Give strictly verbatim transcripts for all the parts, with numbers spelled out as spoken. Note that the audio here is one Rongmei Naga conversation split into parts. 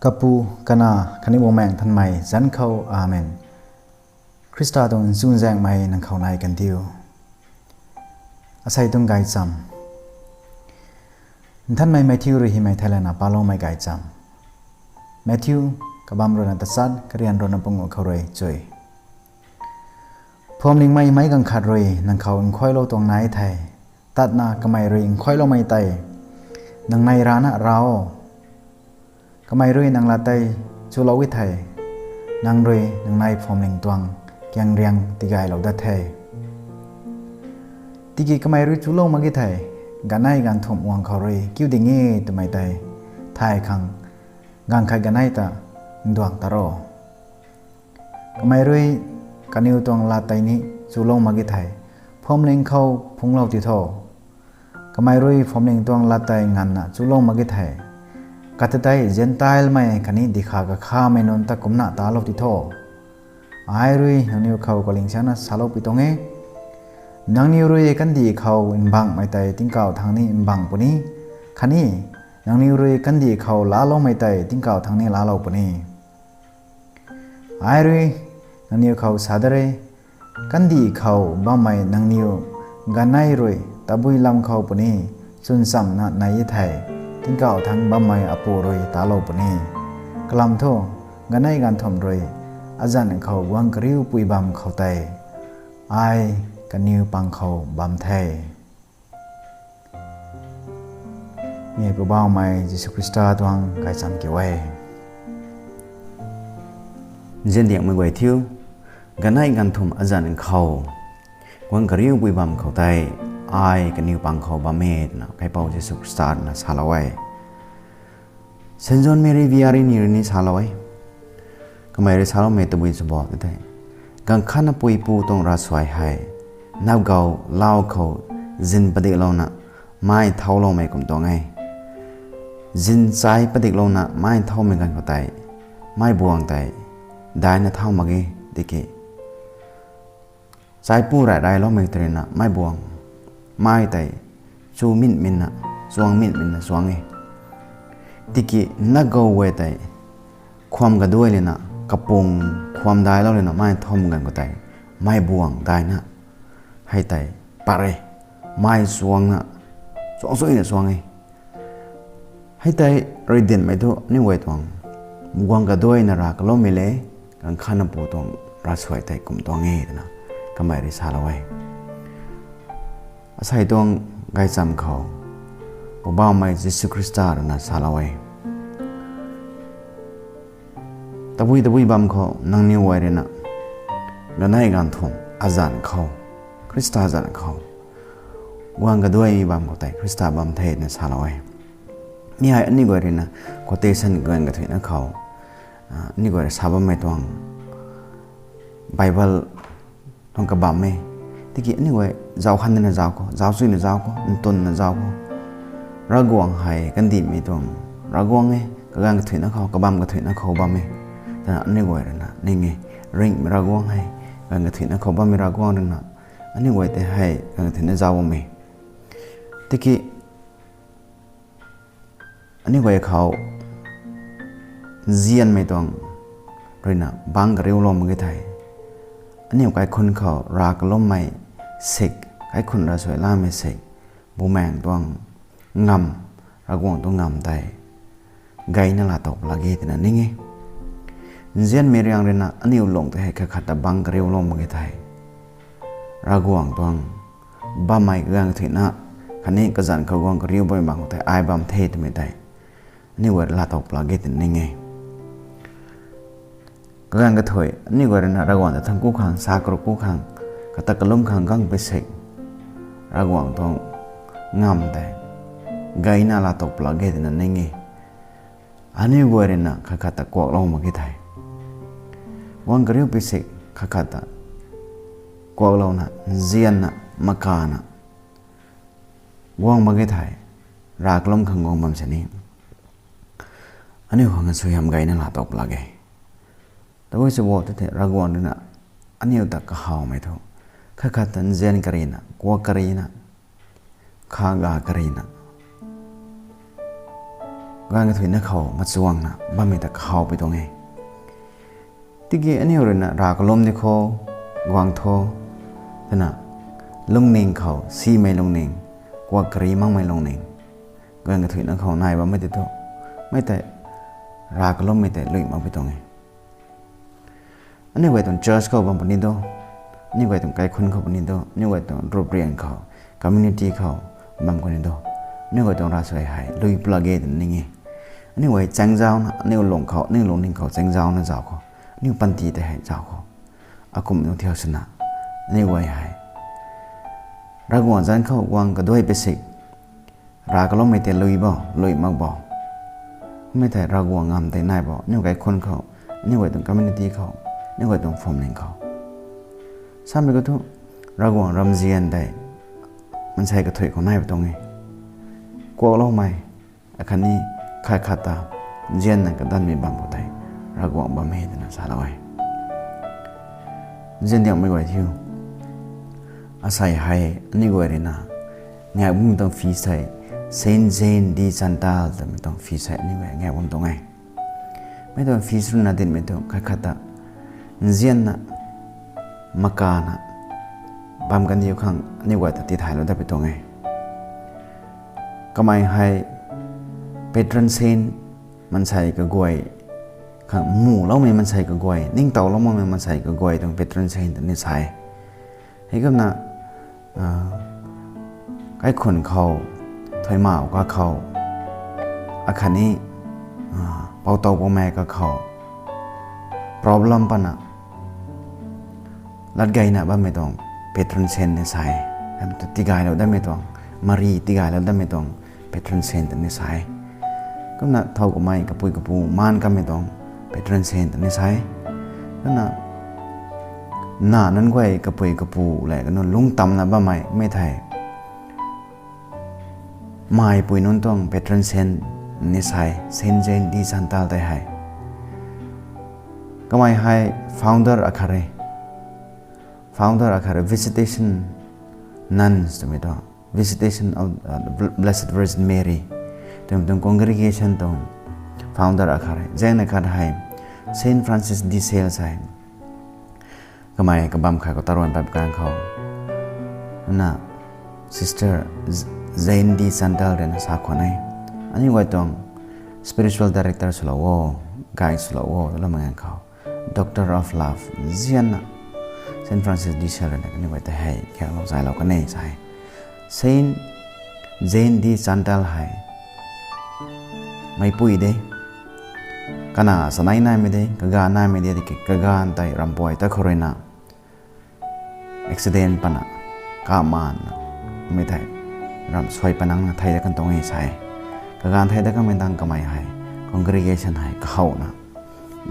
Kapu, Kanac khatni Bumaengh Nthanmei zanc khou, Amen. Khrista tuang chuzaenghmei nang khou nai kan diu. Asei tuang gaychamv. Nthanmei Matthew rui hymei theilayna paloumei gaychamv. Matthew, kabamv ruina tachat, karian ruina panguh khou rui chui. Phuamlingmei meic ganv khat rui nang khou nkhuailou tuang nai thei, tatna kamei rui nkhuailoumei tei nang nei rana ra o. Kamei rui nang lat tei chulou e thei, nang rui nang nei phuamling tuang kiang riang tigaylou dat the. Tiki kamei rui chulou mak ge thei, ganei ganvthumh guang khou rui kiu ding e twmei tei thay khang, ganv khat ganei ta nduang ta ro. Kamei rui kaniw tuang lat tei ni chulou mak ge thei, phuamling khou phungclou ti tho. Kamei rui phuamling tuang lat tei nganvna chulou mak ge thei, kata tei Zentelmei khatni dihkha kakhamei nunc ta kumcna talou ti tho. Ai rui nangniw khou kalingsianna saloupui tuang e. Nangniw rui kandih khou mbangmei tei tingkauh thangc ni mbang puni, khatni nangniw rui kandih khou laaloumei tei tingkauh thangc ni laalou puni. Ai rui nangniw khou sa da re, kandih khou bammei nangniw ganei rui tabui lam khou puni chwnchamna nai e thei, tingkauh thangc bammei Apu rui talou puni. Kalam thu, ganei ganvthumh rui azanc khou guang kariupui bam khou tei, ai kaniw pang khou bam the. Mi Poubauhmei Jisu Khrista tuang gaychamv kiu e. Nziandiangmei guay thiu, ganei ganvthumh azanc khou guang kariupui bam khou tei, ai kaniw pang khou bam e twna Kaipouc Jisu Khrista ruina salou e. Saint John Mary Vianney rui ni salou e. Kamei rui saloumei tabui sw bo tei, ganv khatna puipu tuang ravsuai hei, napgau lau khou zin padiklouna mai thauloumei kum tuang e. Zin chai padiklouna mai thaumei ganv khou tei, mei buang tei daina thau mak ge tiki, chaipu rai railoumei tei ruina mei buang, mai tei chu minminna, chuang minminna chuang e. Tiki napgau guay tei khwam kaduai lana, kapung khwam dailou lana mai thaumei ganv khou tei, mei buang daina hei tei pat re, mai chuangna, chuang suina chuang e. Hei tei rui dinmei thu aniu guay tuang guang kaduaina rav kaloumei le, ganv khatna pu tuang ravsuai tei kum tuang e twna kamei rui salou e. Asei tuang gaychamv khou Poubauhmei Jisu Khrista ruina salou e. Tabui tabui bam khou nangniw guay ruina ganei ganvthumh azanc khou, Khrista zanc khou guang kaduaimei bam khou tei Khrista bam the twna salou e. Mi hei aniu guay ruina quotation guang kathuina khou, aniu guay rui sa bammei tuang Bible tuang kabam e. Tiki aniu guay zauc han dina zauc khou, zauc chuyna zauc khou, ntunna zauc khou, Ravguangc hei kandihmei tuang Ravguangc e, kaganv kathuina khou, kabam kathuina khou bam e twna aniu guay ruina ning e. Ringhmei Ravguangc hei, kaganv kathuina khou bammei Ravguangc ruina aniu guay tei hei kaganv kathuina zauc bam e. Tiki aniu guay khou nzianmei tuang ruina bangc kariulou mak ge thei, aniu kaikhunc khou rav kalummei sik, kaikhunc ravsuai lamei sik, Bumaengh tuang ngamv, Ravguangc tuang ngamv tei gayna laa tow pla ge twna ning e. Nzianmei riang ruina aniu lung tei hei khat khat ta bangc kariulou mak ge thei, Ravguangc tuang bammei kaganv kathuina khatni kazanc khou guang kariu bammei bangc khou tei ai bam the twmei tei aniu guay laa tow pla ge twna ning e. Kaganv kathuina aniu guay ruina Ravguangc ta thangc ku khang, sa karuh ku khang, kata kalum khang guang pui sik, Ravguangc tuang ngamv tei gayna laa tow pla ge twna ning e. Aniu guay ruina khat khat ta kuaklou mak ge thei, guang kariu pui sik khat khat ta kuaklouna, nzianna, makana guang mak ge thei, rav kalum khang guang bam sini aniu khang asuaihiam gayna laa tow pla ge. Tabui sw bo tei thei Ravguangc ruina aniu ta kahawmei thu, khat khat ta nzian karina, kuak karina, kha ga karina, gaanv kathuina khou machuangna bammei ta khou pui tuang e. Tiki aniu ruina rav kalum di khou, guang tho, twna lungning khou simei lungning, kuak kari makmei lungning, gaanv kathuina khou nai bammei tei thu, mei tei rav kalummei tei lui mak pui tuang e. Aniu guay tuang church khou bam puni do, aniu guay tuang kaikhun khou puni do, aniu guay tuang group rian khou, community khou bam puni do, aniu guay tuang ravsuai hei lui pla ge twna ning e. Aniu guay chaeng zauna, aniu lung khou, aniu lungning khou chaeng zauna zauc khou, aniu panty tei hei zauc khou, akum nung thiu swna, aniu guay hei Ravguangc zanc khou guang kaduai pasik, rav kalummei tei lui bo, lui mak bo, kummei thei Ravguangc ngam tei nai bo, aniu kaikhun khou, aniu guay tuang community khou, aniu guay tuang phwamling khou. Samei khou thu, Ravguangc ramzian tei mansei kathuic khou nai pui tuang e. Kuakloumei, akhatni khat khat ta nzianna kadanmei bam khou tei Ravguangc bam e twna salou e. Nzian diangmei guay thiu, asei hei aniu guay ruina ngak bam tuang feast hei, Saint Jean de Chantal twmei tuang feast hei aniu guay ngak bam tuang e. Mei tuang feast ruina dinmei tuang khat khat ta nzianna, makana bam kandiu khang aniu guay ta tithaylou dat pui tuang e. Kamei hei patron saint, mansei kaguay khang muloumei mansei kaguay, ningtowlou makmei mansei kaguay tuang patron saint twni sa e. Heikumna kaikhun khou, thuimau kakhou, akhatni poutow poumei kakhou problem pana latgayna bammei tuang patron saint ni sa e. Ram tu tigaylou datmei tuang, mari tigaylou datmei tuang patron saint twni sa e. Kumna thow kamei kapui kapu maan kamei tuang patron saint twni sa e. Kumna na nunc guay kapui kapu le kanu lungctamna bammei mei thei, meipui nunc tuang patron saint ni sa e, Saint Jean de Chantal tei hei. Kamei hei founder akhat e. Founder akhat e Visitation Nuns twmei tuang, Visitation of the Blessed Virgin Mary twmei tuang congregation tuang founder akhat e. Zaengna khat hei Saint Francis de Sales hei. Kamei kabam khat khou taruan pat kang khou, na Sister Jean de Chantal ruina sa khwan e, aniu guay tuang spiritual director swlou o, guide swlou o twloumei ganv khou, Doctor of Love nzianna Saint Francis de Sales ruina kaniw guay ta hei khaklou zaylou kan e sa e. Saint Jean de Chantal hei meipui de, kana sanei naimei de, kaganv naimei de, tiki kaganv tei rampuay ta khou ruina accident pana kamanna, mei thei ram suai panangna thei dat kan tuang e sa e. Kaganv thei dat kanmei tangv kamei hei congregation hei kahowna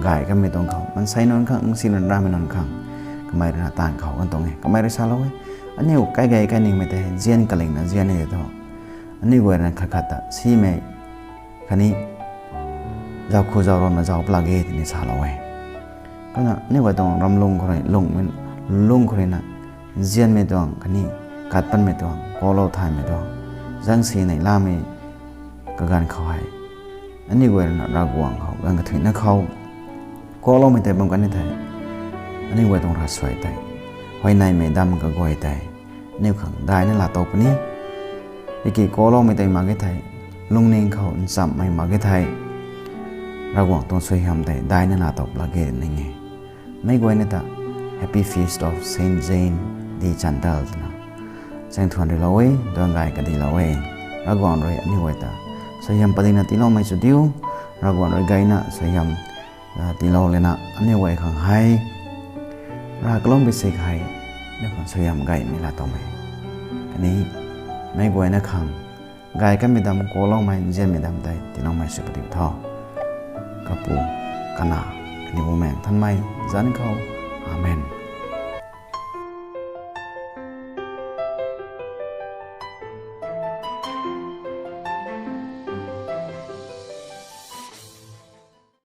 gay kanmei tuang khou, maansei nunc khang, nsi nunc ramei nunc khang kamei ruina taanv kahow kan tuang e. Kamei rui salou e, aniu kai gay kai ningmei tei hei nzian kalingna nzian e tei thu, aniu guay ruina khat khat ta simei khatni zauc khou zauc rana zauc pla ge twni salou e. Kumna aniu guay tuang ramlung khou rui, lung, lung khou ruina nzianmei tuang khatni katpanmei tuang, kuaklou thaymei tuang, zaengsi neihlamei kaganv khou hei, aniu guay ruina Ravguangc khou gaanv kathuicna khou kuakloumei tei bam kan e thei, aniu guay tuang ravsuai tei, huayneymei dam kaguay tei aniu khang daihna laatow puni. Tiki kuakloumei tei mak ge thei, lungning khou nchammei mak ge thei, Ravguangc tuang suaihiam tei daihna laatow pla ge ning e. Meic guayna ta Happy Feast of Saint Jean de Chantal twna chaeng thuan rilou e, duan gay kadilou e. Ravguangc rui aniu guay ta suaihiam padikna tiiloumei sw diu. Ravguangc rui gayna suaihiam tiilou lana aniu guay khang hei, rav kalum bisik hei aniu khang suaihiam gaymei laatowmei, khatni meic guayna khang gay kanmei dam, kuakloumei, nzianmei dam tei tiiloumei sw padiu tho. Kapu, Kanac, khatni Bumaengh Nthanmei zanc khou. Amen.